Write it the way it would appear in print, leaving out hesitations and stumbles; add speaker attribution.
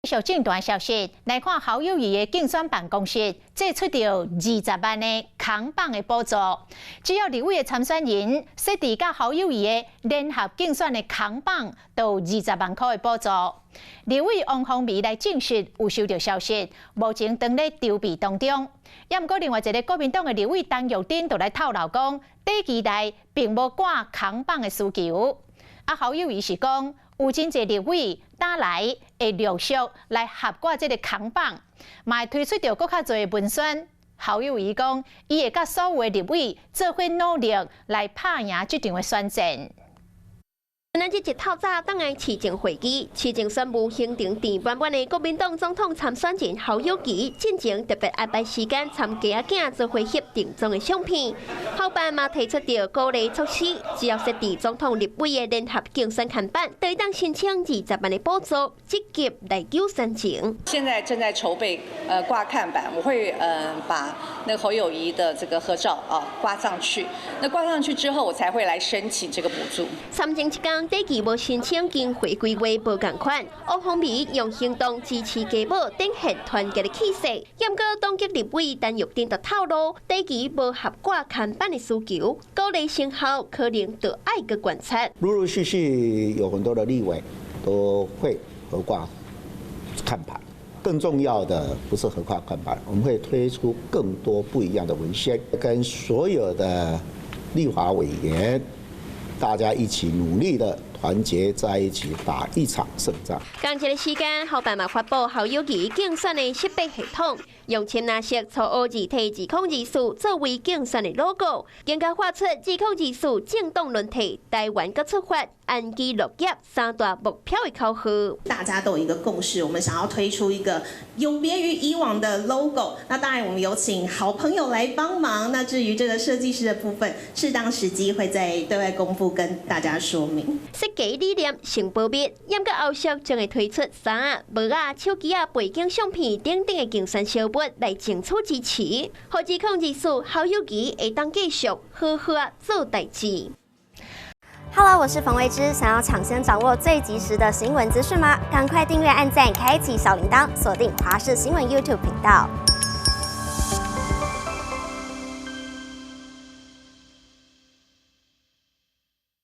Speaker 1: 續政壇消息來看，侯友宜的競選辦公室祭出著20萬的扛棒的補助，只要立委的參選人設置佮侯友宜的聯合競選的扛棒，都有20萬箍的補助。立委王鴻薇來證實有收著消息，目前正咧籌備當中。也毋過另外一个國民黨的立委陳玉珍就來透露講，短期內並無掛扛棒的需求。啊，侯友宜是講，有真濟立委打來會陸續來合掛這个扛棒，嘛會推出著閣較濟的文宣。侯友宜講，伊會佮所有的立委做伙努力來拍贏這場的選戰。
Speaker 2: 咱這一透早轉來市政會議，市政選務行程填滿滿的國民黨總統參選人侯友宜，進前特別安排時間參家仔囝做伙翕定妝的相片。侯辦嘛提出著鼓勵措施，只要設置總統立委的聯合競選看板，就會當申請20萬的補助，積極來救選情。
Speaker 3: 現在正在籌備，掛看板，我會把那個侯友宜的這個合照啊掛上去。那掛上去之後，我才會來申請這個補助。
Speaker 2: 參政一工，短期無申請經費規劃無仝款，王鴻薇用行動支持家母，展現團結的氣勢。毋過黨籍立委陳玉珍就透露，短期無合掛看板的需求，鼓勵成效可能就愛閣觀察。
Speaker 4: 陸陸續續有很多的立委都會合掛看板，更重要的不是合掛看板，我們會推出更多不一樣的文宣，跟所有的立法委員大家一起努力的團結在一起，打一場勝仗。
Speaker 2: 仝一个時間，侯辦嘛發布侯友宜競選的識別系統，用深藍色粗烏字體2024作為競選的 logo，更加畫出2024政黨輪替、台灣閣出發、安居樂業三大目標的口號。
Speaker 5: 大家都有一個共識，我們想要推出一個有別於以往的 logo。那當然，我們有請好朋友來幫忙。那至於這個設計師的部分，適當時機會再對外公布，跟大家說明。
Speaker 2: 設計理念先保密，毋過後續將會推出衫仔、帽仔、手機仔、背景相片等等的競選小物來爭取支持。予2024侯友宜會當繼續好好做代誌。
Speaker 6: Hello，我是馮慧芝，想要搶先掌握最及時的新聞資訊嗎？趕快訂閱、按讚、開啟小鈴鐺，鎖定華視新聞 YouTube 頻道。